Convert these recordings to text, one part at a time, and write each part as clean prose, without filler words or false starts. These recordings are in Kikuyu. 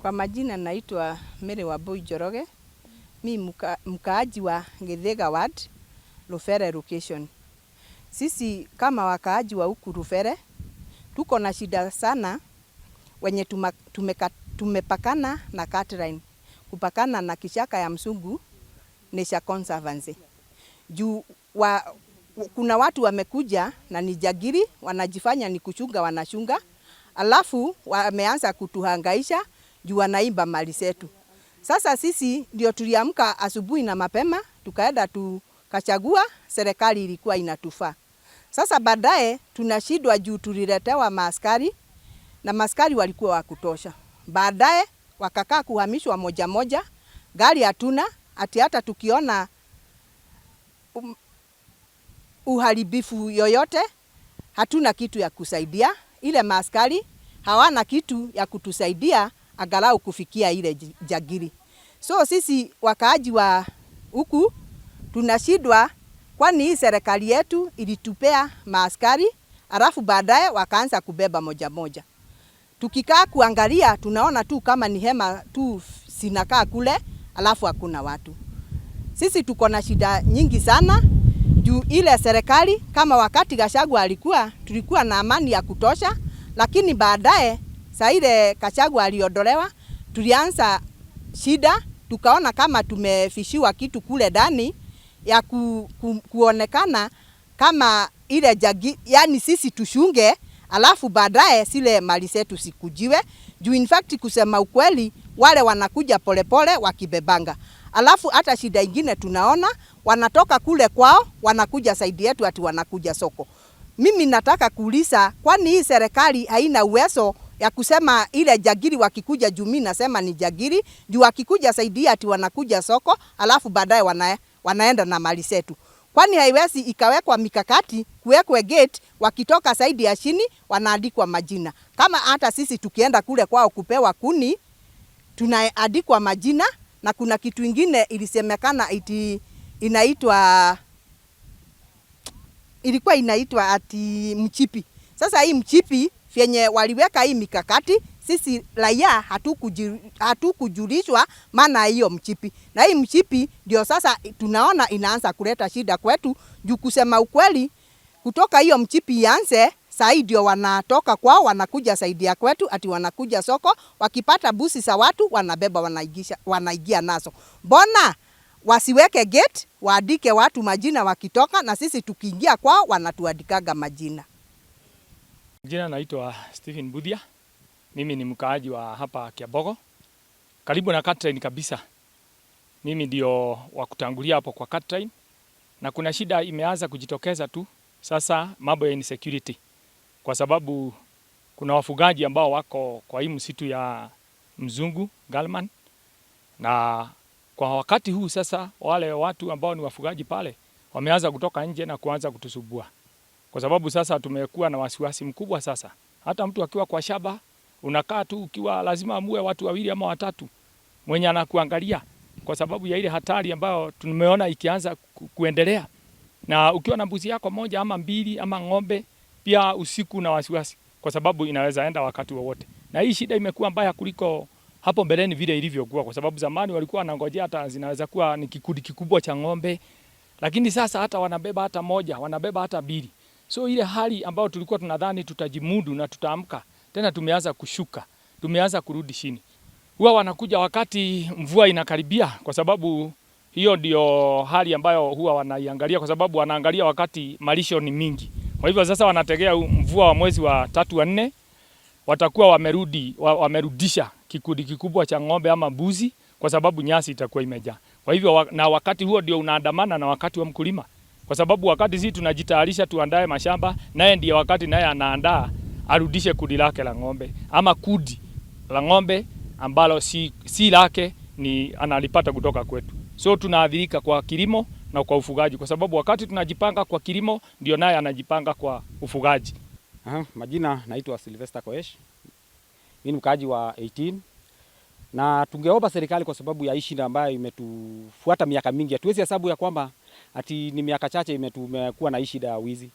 Kwa majina naitwa Mary Wambui Njoroge, mi mkaaji wa Githiga Ward, Rubere location. Sisi kama wakaaji wa huku Rubere tuko na shida sana wenye tumepakana na Catline, kupakana na kichaka ya Msungu Nature Conservancy. Juu kuna watu wamekuja na ni jangili, wanajifanya ni kuchunga, wanachunga, alafu wameanza kutuhangaisha juu wanaiba mali zetu. Sasa sisi ndio tuliamka asubuhi na mapema tukaenda tukachagua serikali ilikuwa inatufaa. Sasa baadaye tunashindwa juu tuliletewa maaskari na maaskari walikuwa wa kutosha. Baadaye wakakaa kuhamishwa moja moja, gari hatuna, ati hata tukiona uharibifu yoyote hatuna kitu ya kusaidia. Ile maaskari hawana kitu ya kutusaidia angalau kufikia ile jangili. So sisi wakaaji wa huku tunashindwa, kwani hii serikali yetu ilitupea maaskari alafu baadaye wakaanza kubeba moja moja. Tukikaa kuangalia tunaona tu kama ni hema tu zinakaa kule alafu hakuna watu. Sisi tuko na shida nyingi sana juu ile serikali, kama wakati Gachagua alikuwa, tulikuwa na amani ya kutosha, lakini baadaye saa ile Gachagua aliondolewa tulianza shida, tukaona kama tumefishiwa kitu kule ndani ya kuonekana kama ile jagi, yani sisi tushunge alafu baadaye zile mali zetu sikujiwe. Juu in fact kusema ukweli wale wanakuja polepole wakibebanga. Alafu hata shida ingine tunaona wanatoka kule kwao wanakuja side yetu ati wanakuja soko. Mimi nataka kuuliza, kwani hii serikali haina uwezo ya kusema ile jangili wakikuja, juu mimi nasema ni jangili, juu wakikuja side ati wanakuja soko alafu baadaye wanaenda na mali zetu. Kwani haiwezi ikawekwa mikakati, kuwekwe gate, wakitoka side ya chini wanaandikwa majina. Kama hata sisi tukienda kule kwao kupewa kuni tunaandikwa majina. Na kuna kitu ingine ilisemekana iti inaitwa, ilikuwa inaitwa ati mchipi. Sasa hii mchipi vyenye waliweka hii mikakati, sisi raia hatukujulishwa maana hiyo mchipi. Na hii mchipi ndio sasa tunaona inaanza kuleta shida kwetu, juu kusema ukweli kutoka hiyo mchipi ianze, saa hii ndio wanatoka kwao wanakuja side ya kwetu ati wanakuja soko, wakipata busi za watu wanabeba wanaingia nazo. Mbona wasiweke gate, waandike watu majina wakitoka, na sisi tukiingia kwao wanatuandikaga majina. Jina naitwa Stephen Budia. Mimi ni mkaaji wa hapa Kiambogo, karibu na Catline kabisa. Mimi ndio wa kutangulia hapo kwa Catline, na kuna shida imeanza kujitokeza tu sasa, mambo ya insecurity, kwa sababu kuna wafugaji ambao wako kwa hii msitu ya Mzungu Galman, na kwa wakati huu sasa wale watu ambao ni wafugaji pale wameanza kutoka nje na kuanza kutusumbua, kwa sababu sasa tumekuwa na wasiwasi mkubwa sasa. Hata mtu akiwa kwa shamba unakaa tu ukiwa lazima muwe watu wawili ama watatu mwenye anakuangalia, kwa sababu ya ile hatari ambayo tumeona ikianza kuendelea. Na ukiwa na mbuzi yako moja ama mbili ama ng'ombe pia usiku na wasiwasi, kwa sababu inaweza enda wakati wowote. Na hii shida imekuwa mbaya kuliko hapo mbeleni vile ilivyokuwa, kwa sababu zamani walikuwa wanangojea hata zinaweza kuwa ni kikundi kikubwa cha ng'ombe, lakini sasa hata wanabeba hata moja, wanabeba hata mbili. So ile hali ambayo tulikuwa tunadhani tutajimudu na tutaamka tena, tumeanza kushuka, tumeanza kurudi chini. Huwa wanakuja wakati mvua inakaribia, kwa sababu hiyo ndio hali ambayo huwa wanaiangalia, kwa sababu wanaangalia wakati malisho ni mingi. Kwa hivyo sasa wanategea mvua wa mwezi wa 3 wa 4, watakuwa wamerudisha kikundi kikubwa cha ng'ombe ama mbuzi, kwa sababu nyasi itakuwa imejaa. Kwa hivyo na wakati huo ndio unaandamana na wakati wa mkulima, kwa sababu wakati sisi tunajitayarisha tuandae mashamba, naye ndiye wakati naye anaandaa arudishe kundi lake la ng'ombe ama kundi la ng'ombe ambalo si lake, ni analipata kutoka kwetu. So tunaathirika kwa kilimo na kwa ufugaji, kwa sababu wakati tunajipanga kwa kilimo ndio naye anajipanga kwa ufugaji. Majina naitwa Sylvester Koesh. Mimi ni mkaaji wa 18. Na tungeomba serikali kwa sababu ya hii shida ambayo imetufuata miaka mingi. Hatuwezi hesabu ya kwamba ati ni miaka chache tumekuwa na hii shida ya wizi.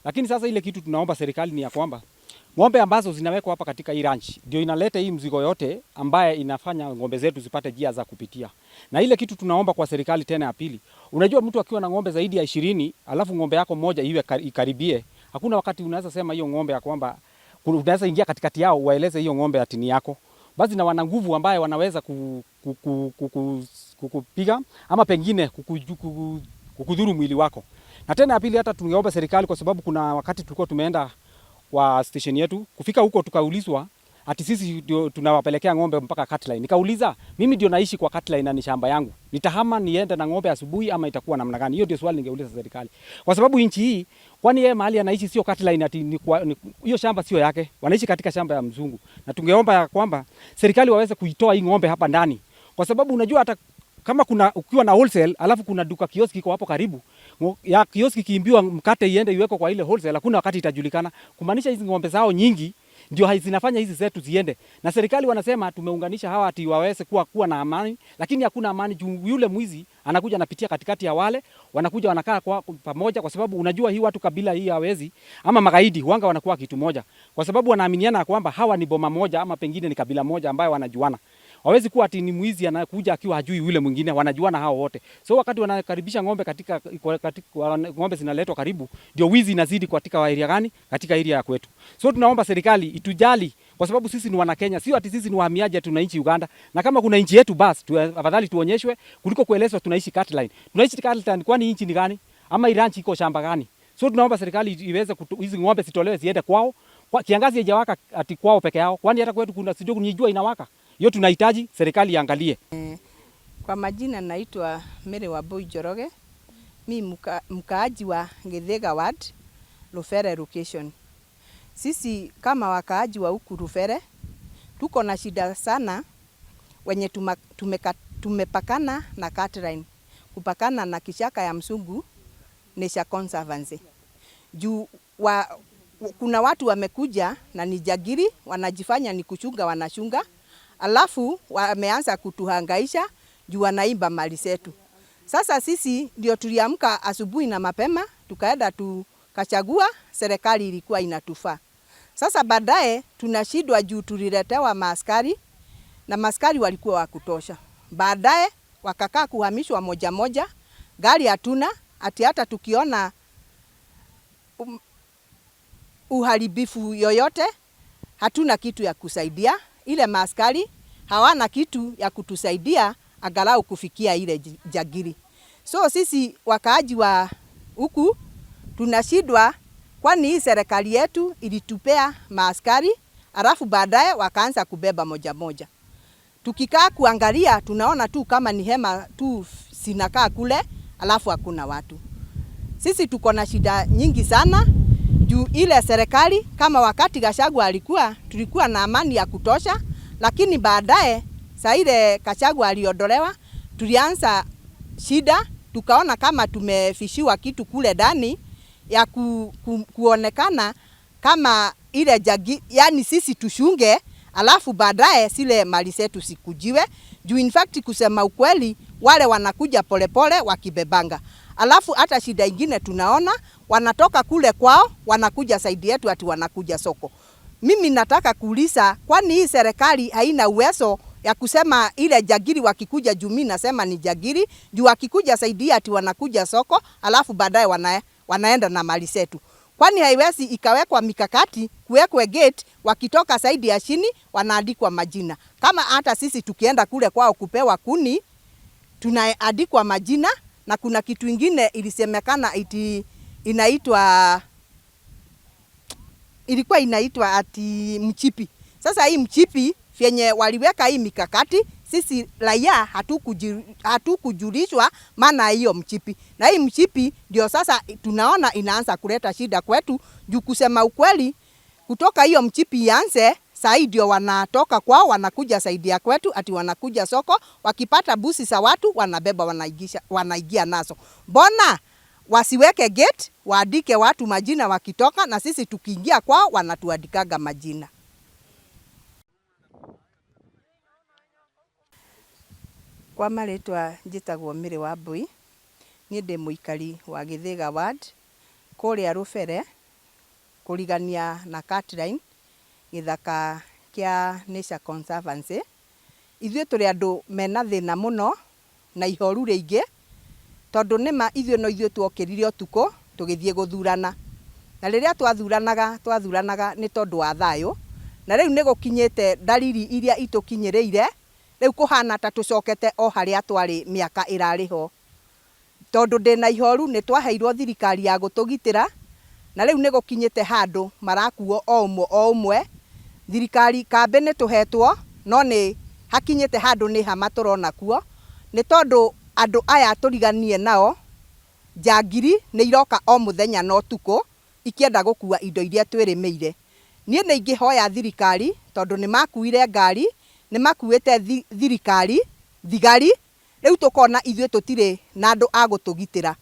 Lakini sasa ile kitu tunaomba serikali ni ya kwamba Ng'ombe ambazo zinawekwa hapa katika hii ranch ndio inaleta hii mzigo yote ambaye inafanya ng'ombe zetu zipate njia za kupitia. Na ile kitu tunaomba kwa serikali tena ya pili, unajua mtu akiwa na ng'ombe zaidi ya 20 alafu ng'ombe yako moja iwe ikaribie, hakuna wakati unaweza sema hiyo ng'ombe ya kwamba unaweza ingia katikati yao waeleze hiyo ng'ombe ati ni yako. Basi na wana nguvu ambaye wanaweza kukupiga ama pengine kukudhuru mwili wako. Na tena ya pili, hata tungeomba serikali, kwa sababu kuna wakati tulikuwa tumeenda kwa station yetu, kufika huko tukaulizwa ati sisi ndio tunawapelekea ng'ombe mpaka cutline. Nikauliza, mimi ndio naishi kwa cutline na ni shamba yangu, nitahama niende na ng'ombe asubuhi ama itakuwa namna gani? Hiyo ndio swali ningeuliza serikali, kwa sababu nchi hii, kwani yeye mahali anaishi sio cutline, ati hiyo shamba sio yake, wanaishi katika shamba ya mzungu. Na tungeomba ya kwamba serikali waweze kuitoa hii ng'ombe hapa ndani, kwa sababu unajua hata kama kuna ukiwa na wholesale alafu kuna duka kioski iko hapo karibu ya kioski kiimbiwa mkate iende iwekwe kwa ile wholesale, hakuna wakati itajulikana. Kumaanisha hizi ng'ombe zao nyingi ndio zinafanya hizi zetu ziende. Na serikali wanasema tumeunganisha hawa ati waweze kuwa na amani, lakini hakuna amani juu yule mwizi anakuja anapitia katikati ya wale, wanakuja wanakaa kwa pamoja, kwa sababu unajua hii watu kabila hii hawezi ama magaidi huanga wanakuwa kitu moja, kwa sababu wanaaminiana kwamba hawa ni boma moja ama pengine ni kabila moja ambayo wanajuana. Hawezi kuwa ati ni mwizi anakuja akiwa hajui yule mwingine, wanajuana hao wote. So wakati wanakaribisha ng'ombe katika ng'ombe zinaletwa karibu, ndio wizi inazidi katika area gani? Katika area ya kwetu. So tunaomba serikali itujali, kwa sababu sisi ni wana Kenya, sio ati sisi ni wahamiaji tunaishi Uganda. Na kama kuna nchi yetu basi afadhali tuonyeshwe kuliko kuelezwa tunaishi cutline. Tunaishi cutline kwani nchi ni gani? Ama ranch iko shamba gani? So tunaomba serikali iweze hizi ng'ombe zitolewe ziende kwao. Kwa kiangazi haijawaka ati kwao peke yao, kwani hata kwetu kuna sijui kunijua inawaka. Hiyo tunahitaji serikali iangalie. Kwa majina naitwa Mary Wambui Njoroge. Mi mkaaji wa Githiga Ward, Rubere location. Sisi kama wakaaji wa huku Rubere tuko na shida sana wenye tumepakana na cutline, kupakana na kishaka ya Msungu Nature Conservancy. Juu kuna watu wamekuja na ni jagiri, wanajifanya ni kuchunga, wanachunga, alafu wameanza kutuhangaisha juu wanaimba mali zetu. Sasa sisi ndio tuliamka asubuhi na mapema tukaenda tukachagua serikali ilikuwa inatufaa. Sasa baadaye tunashindwa juu tuliletewa maaskari na maaskari walikuwa wa kutosha. Baadaye wakakaa kuhamishwa moja moja, gari hatuna, ati hata tukiona uharibifu yoyote hatuna kitu ya kusaidia. Ile maaskari hawana kitu ya kutusaidia angalau kufikia ile jagiri. So sisi wakaaji wa huku tunashindwa, kwani hii serikali yetu ilitupea maaskari alafu baadaye wakaanza kubeba moja moja. Tukikaa kuangalia tunaona tu kama ni hema tu zinakaa kule alafu hakuna watu. Sisi tuko na shida nyingi sana juu ile serikali, kama wakati Gachagua alikuwa, tulikuwa na amani ya kutosha, lakini baadaye saa ile Gachagua aliondolewa tulianza shida, tukaona kama tumefishiwa kitu kule ndani ya kuonekana kama ile jagi, yani sisi tushunge alafu baadaye zile mali zetu sikujiwe. Juu in fact kusema ukweli wale wanakuja polepole wakibebanga. Alafu hata shida ingine tunaona wanatoka kule kwao wanakuja saidi yetu ati wanakuja soko. Mimi nataka kuuliza, kwani hii serikali haina uwezo ya kusema ile jagiri wakikuja, juu mimi nasema ni jagiri, juu wakikuja saidi ati wanakuja soko alafu baadaye wanaenda na mali zetu. Kwani haiwezi ikawekwa mikakati, kuwekwe gate, wakitoka saidi ya chini wanaandikwa majina. Kama hata sisi tukienda kule kwao kupewa kuni tunaandikwa majina. Na kuna kitu ingine ilisemekana iti inaitwa, ilikuwa inaitwa ati mchipi. Sasa hii mchipi vyenye waliweka hii mikakati, sisi raia hatukujulishwa maana hiyo mchipi. Na hii mchipi ndio sasa tunaona inaanza kuleta shida kwetu. Juu kusema ukweli, kutoka hiyo mchipi ianze, saa hii ndio wanatoka kwao wanakuja saidi ya kwetu ati wanakuja soko, wakipata busi za watu wanabeba wanaingia nazo. Mbona wasiweke gate, waandike watu majina wakitoka, na sisi tukiingia kwao wanatuandikaga majina. Kwa marĩtwa njĩtagwo Mary Wambui, niĩ ndĩ mũikari wa Gĩthĩga ward kũrĩa Rũbere kũrigania na Cutline. Gĩthaka kĩa Nature Conservancy. Ithuĩ tũrĩ andũ mena thĩna mũno na ihoru rĩingĩ, tondũ nĩma ithuĩ no ithuĩ twokĩrire ũtukũ tũgĩthiĩ gũthurana. Na rĩrĩa twathuranaga, twathuranaga nĩ tondũ wa thayũ, na rĩu nĩ gũkinyĩte ndariri iria itũkinyĩrĩire, rĩu kũhana ta tũcokete o harĩa twarĩ mĩaka ĩrarĩ ho. Tondũ ndĩna ihoru nĩ twaheirwo thirikari ya gũtũgitĩra, na rĩu nĩ gũkinyĩte handũ marakuo o ũmwe o ũmwe. Thirikari kambĩ nĩ tũhetwo, no nĩ hakinyĩte handũ nĩ hama tũrona kuo, nĩ tondũ andũ aya tũriganie nao, njangiri nĩ iroka o mũthenya na ũtukũ ikĩenda gũkua indo iria twĩrĩmĩire. Niĩ nĩ ingĩhoya thirikari, tondũ nĩ makuire ngari, nĩ makuĩte thirikari, thigari, Rĩu tũkona ithuĩ tũtirĩ na andũ a gũtũgitĩra.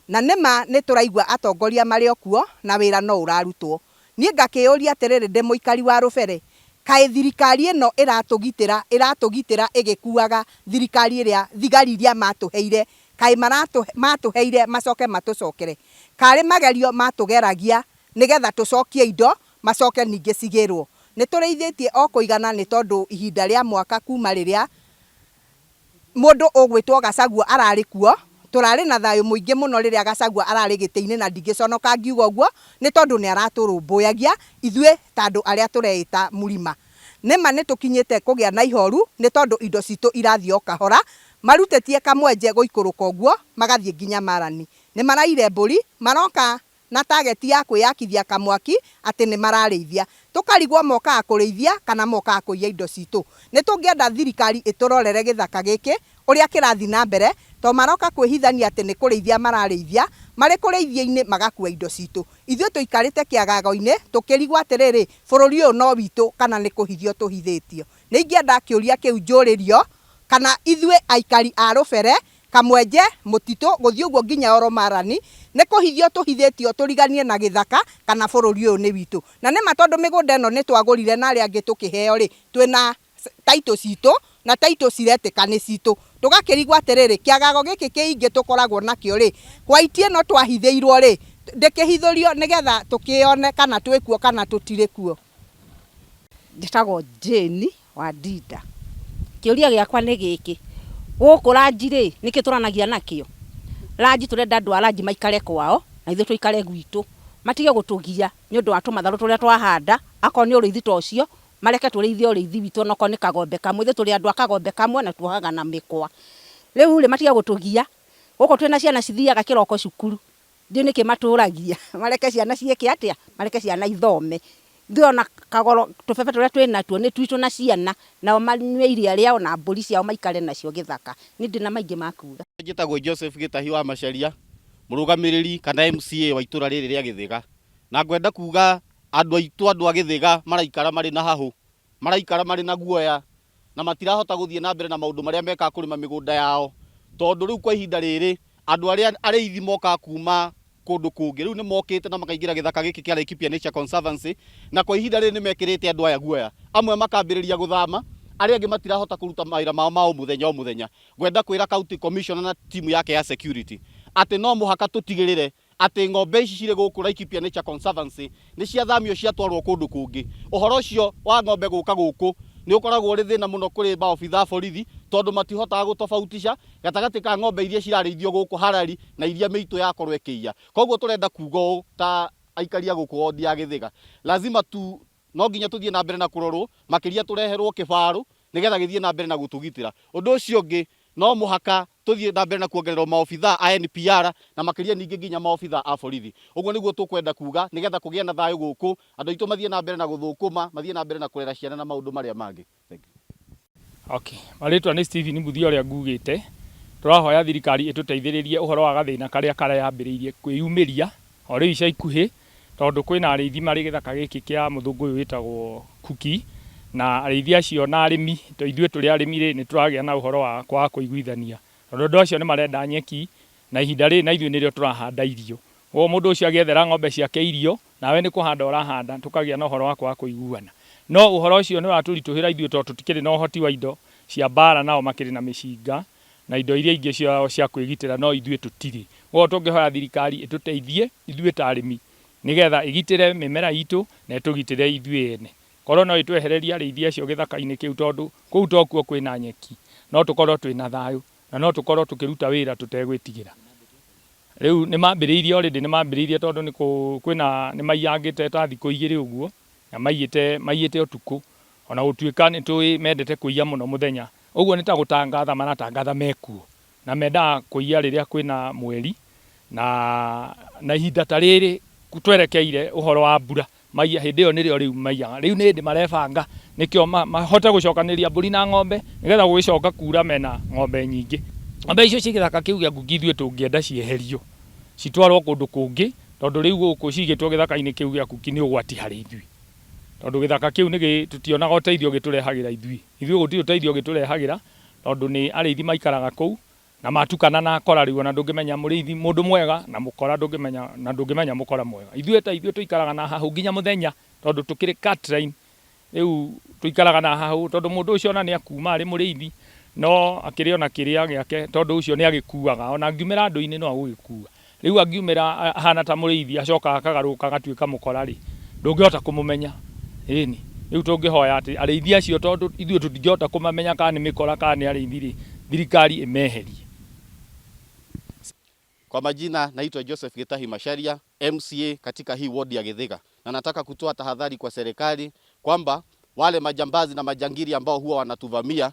Na nĩ ma nĩ tũraigua atongoria marĩ o kuo na wĩra no ũrarutwo. Niĩ ngakĩyũria atĩrĩrĩ ndĩ mũikari wa Rũbere, kaĩ thirikari ĩno ĩratũgitĩra ĩratũgitĩra ĩgĩkuaga thirikari ĩrĩa thigari iria matũheire, kaĩ matũheire macoke matũcokere? Karĩ magerio matũgeragia nĩ getha tũcokie indo macoke ningĩ cigĩrwo? Nĩ tũrĩithĩtie o kũigana nĩ tondũ ihinda rĩa mwaka kuma rĩrĩa Mũndũ ũgwĩtwo Gachagua ararĩ kuo, tũrarĩ na thayũ mũingĩ mũno rĩrĩa Gachagua ararĩ gĩtĩ-inĩ na ndingĩconoka ngiuga ũguo nĩ tondũ nĩ aratũrũmbũyagia ithuĩ ta andũ arĩa tũreĩta mũrima. Nĩ ma nĩ tũkinyĩte kũgĩa na ihoru nĩ tondũ indo citũ irathiĩ o kahora, marutĩtie kamwenje gũikũrũka ũguo magathiĩ nginya Marani. Nĩ maraiyire mbũri, maroka na target ya kwĩyakithia kamwaki atĩ nĩ mararĩithia. Tũkarigwo mokaga kũrĩithia kana mokaga kũiya indo citũ. Nĩ tũngĩenda thirikari ĩtũrorere gĩthaka gĩkĩ ũrĩa kĩrathiĩ na mbere to maroka kwĩhithania atĩ nĩ kũrĩithia mararĩithia, marĩ kũrĩithia-inĩ magakua indo citũ. Ithuĩ tũikarĩte kĩagago-inĩ tũkĩrigwo atĩrĩrĩ, bũrũri ũyũ no witũ kana nĩ kũhithio tũhithĩtio. Nĩ ingĩenda kĩũria kĩu njũrĩrio kana ithuĩ aikari a Rũbere Kamwenje, mũtitũ, gũthiĩ ũguo nginya Oro Marani, nĩ kũhithio tũhithĩtio tũriganie na gĩthaka kana bũrũri ũyũ nĩ witũ. Na nĩ ma tondũ mĩgũnda ĩno nĩ twagũrire na arĩa angĩ tũkĩheo-rĩ, twĩ na title citũ na title ciretĩka nĩ citũ. Tũgakĩrigwo atĩrĩrĩ, kĩagago gĩkĩ kĩingĩ tũkoragwo nakĩo-rĩ, white ĩno twahithĩirwo-rĩ, ndĩkĩhithũrio nĩgetha tũkĩyone kana twĩ kuo kana tũtirĩ kuo. Njĩtagwo Jane Wandinda. Kĩũria gĩakwa nĩ gĩkĩ, gũkũ ranji rĩ, nĩkĩ tũranagia nakĩo? Ranji tũrenda andũ a ranji maikare kwao na ithuĩ tũikare gwitũ. Matige gũtũgia nĩ ũndũ wa tũmatharũ tũrĩa twahanda, akorwo nĩ ũrĩithi ta ũcio, mareke tũrĩithie ũrĩithi witũ onokorwo nĩ kagombe kamwe. Ithuĩ tũrĩ andũ a kagombe kamwe na tuohaga na mĩkwa. Rĩu rĩ, matige gũtũgia. Gũkũ twĩna ciana cithiaga kĩroko cukuru. Ndiũĩ nĩkĩ matũragia, mareke ciana ciĩke atĩa? Mareke ciana ithome. Ithuĩ ona kagoro, tũbebe tũrĩa twĩnatuo nĩ twitũ na ciana, nao manyue iria rĩao na mbũri ciao maikare nacio gĩthaka. Niĩ ndirĩ na maingĩ ma kuga. Njĩtagwo Joseph Gĩtahi wa Macharia, mũrũgamĩrĩri kana MCA wa itũra rĩrĩ rĩa Gĩthĩga. Na ngwenda kuga andũ aitũ andũ a Gĩthĩga maraikara marĩ na hahũ, maraikara marĩ na guoya na matirahota gũthiĩ na mbere na maũndũ marĩa mekaga kũrĩma mĩgũnda yao, tondũ rĩu kwa ihinda rĩrĩ andũ arĩa arĩithi mokaga kuma kũndũ kũngĩ rĩu nĩ mokĩte na makaingĩra gĩthaka gĩkĩ kĩa Laikipia Nature Conservancy, na kwa ihinda rĩrĩ nĩ mekĩrĩte andũ aya guoya, amwe makambĩrĩria gũthama, arĩa angĩ matirahota kũruta mawĩra mao ma o mũthenya o mũthenya. Ngwenda kwĩra county commissioner na timu yake ya security atĩ no mũhaka tũtigĩrĩre atĩ ng'ombe ici cirĩ gũkũ Laikipia Nature Conservancy nĩ ciathamio ciatwarwo kũndũ kũngĩ. Ũhoro ũcio wa ng'ombe gũka gũkũ nĩ ũkoragwo ũrĩ thĩna mũno kũrĩ maobitha a borithi tondũ matihotaga gũtofautisha gatagatĩ ka ng'ombe iria cirarĩithio gũkũ Harari na iria mĩitũ yakorwo ĩkĩiya. Koguo tũrenda kuga ũũ ta aikari a gũkũ wondi ya Gĩthĩga, lazima tu no nginya tũthiĩ na mbere na kũrorwo, makĩria tũreherwo kĩbarũ nĩgetha gĩthiĩ na mbere na gũtũgitĩra. Ũndũ ũcio ũngĩ no mũhaka tũthiĩ na mbere na kuongererwo maobithaa a NPR na makĩria ningĩ nginya maobithaa a borithi. Ũguo nĩguo tũkwenda kuga nĩgetha kũgĩe na thayũ gũkũ, andũ aitũ mathiĩ na mbere na gũthũkũma, mathiĩ na mbere na kũrera ciana na maũndũ marĩa mangĩ. Thank you. Okay. Marĩtwa nĩ Stephen Muthia ũrĩa ngugĩte. Tũrahoya thirikari ĩtũteithĩrĩrie ũhoro wa gathĩna karĩa kareyambĩrĩirie kwĩyumĩria o rĩu ica ikuhĩ, tondũ kwĩna arĩithi marĩ gĩthaka gĩkĩ kĩa mũthũngũ ũyũ wĩtagwo Kuki, na arĩithi acio na arĩmi, to ithuĩ tũrĩ arĩmi rĩ, nĩ tũragĩa na ũhoro wa kwaga kũiguithania, tondũ andũ acio nĩ marenda nyeki, na ihinda rĩrĩ na ithuĩ nĩrĩo tũrahanda irio. Koguo mũndũ ũcio agĩethera ng'ombe ciake irio, nawe nĩ kũhanda ũrahanda, tũkagĩa na ũhoro wa kwaga kũiguana. No ũhoro ũcio nĩ ũratũritũhĩra ithuĩ tondũ tũtikĩrĩ na ũhoti wa indo cia mbara, nao makĩrĩ na mĩcinga na indo iria ingĩ ciao cia kwĩgitĩra, no ithuĩ tũtirĩ. Koguo tũngĩhoya thirikari ĩtũteithie ithuĩ ta arĩmi, nĩgetha ĩgitĩre mĩmera itũ na ĩtũgitĩre ithuĩ ene. Korwo no ĩtwehererie arĩithi acio gĩthaka-inĩ kĩu, tondũ kũu tokuo kwĩna nyeki, no tũkorwo twĩna thayũ na no tũkorwo tũkĩruta wĩra tũtegwĩtigĩra. Rĩu nĩ mambĩrĩirie already, nĩ mambĩrĩirie tondũ nĩ kwĩna nĩ maiyangĩte ta thikũ 2 ũguo, na maiyĩte ũtukũ, ona gũtuĩka nĩ tũĩ mendete kũiya mũno mũthenya. Ũguo nĩ ta gũtangatha maratangatha mekuo, na mendaga kũiya rĩrĩa kwĩna mweri na ihinda ta rĩrĩ twerekeire ũhoro wa mbura. Maiya hĩndĩ ĩyo nĩrĩo rĩu maiyaga. Rĩu nĩ hĩndĩ marebanga nĩkĩo mahote gũcokanĩrĩria mbũri na ng'ombe, nĩgetha gũgĩcoka kura mena ng'ombe nyingĩ. Ng'ombe icio ciĩ gĩthaka kĩu gĩa Ngugi ithuĩ tũngĩenda cieherio citwarwo kũndũ kũngĩ, tondũ rĩu gũkũ cigĩtwo gĩthaka-inĩ kĩu gĩa Ngugi nĩ ũgwati harĩ ithuĩ, tondũ gĩthaka kĩu tũtionaga ũteithio gĩtũrehagĩra ithuĩ. Ithuĩ gũtirĩ ũteithio gĩtũrehagĩra, tondũ nĩ arĩithi maikaraga kũu na matukana na akora. Rĩu ona ndũngĩmenya mũrĩithi mũndũ mwega na mũkora, ndũngĩmenya, na ndũngĩmenya mũkora mwega. Ithuĩ ta ithuĩ tũikaraga na hahũ nginya mũthenya, tondũ tũkĩrĩ cut line. Rĩu tũikaraga na hahũ, tondũ mũndũ ũcio ona nĩ akuma arĩ mũrĩithi, no akĩrĩ ona kĩrĩa gĩake, tondũ ũcio nĩ agĩkuaga, ona angiumĩra andũ-inĩ no agũgĩkua. Rĩu angiumĩra ahana ta mũrĩithi, acoka akagarũrũka agatuĩka mũkora rĩ, ndũngĩhota kũmũmenya. Ĩni rĩu tũngĩhoya atĩ arĩithi acio, tondũ ithuĩ tũtingĩhota kũmamenya kana nĩ mĩkora kana nĩ arĩithi rĩ, thirikari ĩmeherie. Kwa majina naitwa Joseph Gitahi Macharia, MCA katika hii ward ya Githiga, na nataka kutoa tahadhari kwa serikali kwamba wale majambazi na majangili ambao huwa wanatuvamia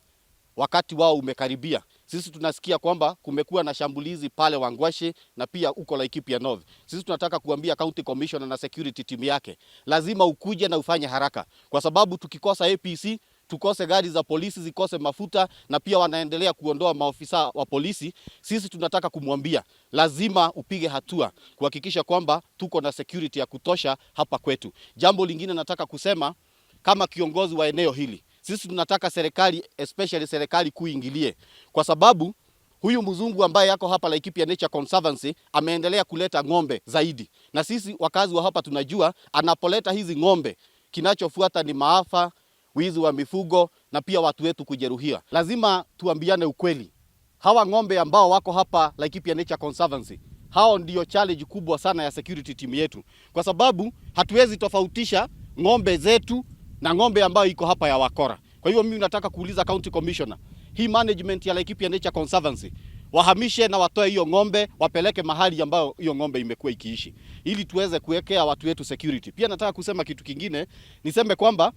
wakati wao umekaribia. Sisi tunasikia kwamba kumekuwa na shambulizi pale Wangwashi na pia huko Laikipia North. Sisi tunataka kuambia county commissioner na security team yake, lazima ukuje na ufanye haraka, kwa sababu tukikosa APC, tukose gari za polisi zikose mafuta, na pia wanaendelea kuondoa maofisa wa polisi. Sisi tunataka kumwambia lazima upige hatua kuhakikisha kwamba tuko na security ya kutosha hapa kwetu. Jambo lingine nataka kusema kama kiongozi wa eneo hili, sisi tunataka serikali, especially serikali kuingilie, kwa sababu huyu mzungu ambaye yako hapa Laikipia Nature Conservancy ameendelea kuleta ng'ombe zaidi, na sisi wakazi wa hapa tunajua anapoleta hizi ng'ombe, kinachofuata ni maafa, wizi wa mifugo na pia watu wetu kujeruhiwa. Lazima tuambiane ukweli, hawa ng'ombe ambao wako hapa Laikipia Nature Conservancy, hao ndio challenge kubwa sana ya security team yetu, kwa sababu hatuwezi tofautisha ng'ombe zetu na ng'ombe ambayo iko hapa ya wakora. Kwa hivyo mimi nataka kuuliza county commissioner, hii management ya Laikipia Nature Conservancy wahamishe na watoe hiyo ng'ombe wapeleke mahali ambayo hiyo ng'ombe imekuwa ikiishi, ili tuweze kuwekea watu wetu security. Pia nataka kusema kitu kingine, niseme kwamba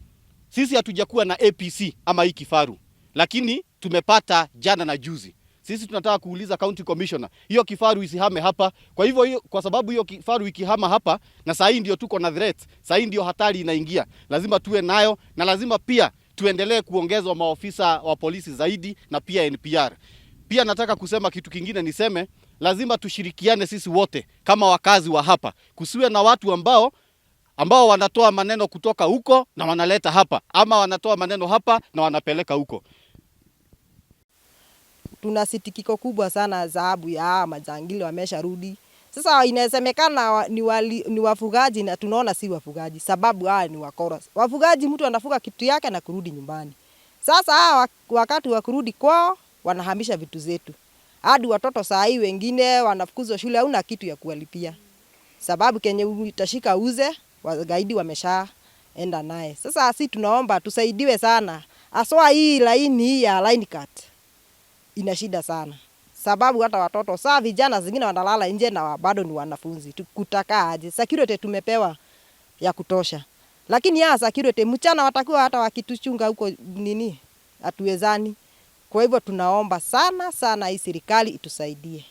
sisi hatujakuwa na APC ama hii kifaru, lakini tumepata jana na juzi. Sisi tunataka kuuliza county commissioner, hiyo kifaru isihame hapa. Kwa hivyo hiyo, kwa sababu hiyo kifaru ikihama hapa, na saa hii ndio tuko na threat, saa hii ndio hatari inaingia, lazima tuwe nayo, na lazima pia tuendelee kuongezwa maofisa wa polisi zaidi na pia NPR. Pia nataka kusema kitu kingine, niseme lazima tushirikiane sisi wote kama wakazi wa hapa, kusiwe na watu ambao wanatoa maneno kutoka huko na wanaleta hapa, ama wanatoa maneno hapa na wanapeleka huko. Tuna sitikiko kubwa sana sababu ya hawa majangili wamesharudi. Sasa inasemekana ni wafugaji na tunaona si wafugaji, sababu hawa ni wakora. Wafugaji mtu anafuga kitu yake na kurudi nyumbani. Sasa hawa wakati wa kurudi kwao wanahamisha vitu zetu. Hadi watoto saa hii wengine wanafukuzwa shule, hauna kitu ya kuwalipia. Sababu kenye utashika uze, wagaidi wameshaenda naye. Sasa si tunaomba tusaidiwe sana. Aswa hii laini hii ya line cut ina shida sana. Sababu hata watoto saa vijana zingine wanalala nje na bado ni wanafunzi. Kutakaa aje? Security tumepewa ya kutosha. Lakini ya security mchana watakuwa hata wakituchunga huko nini, hatuwezani. Kwa hivyo tunaomba sana sana hii serikali itusaidie.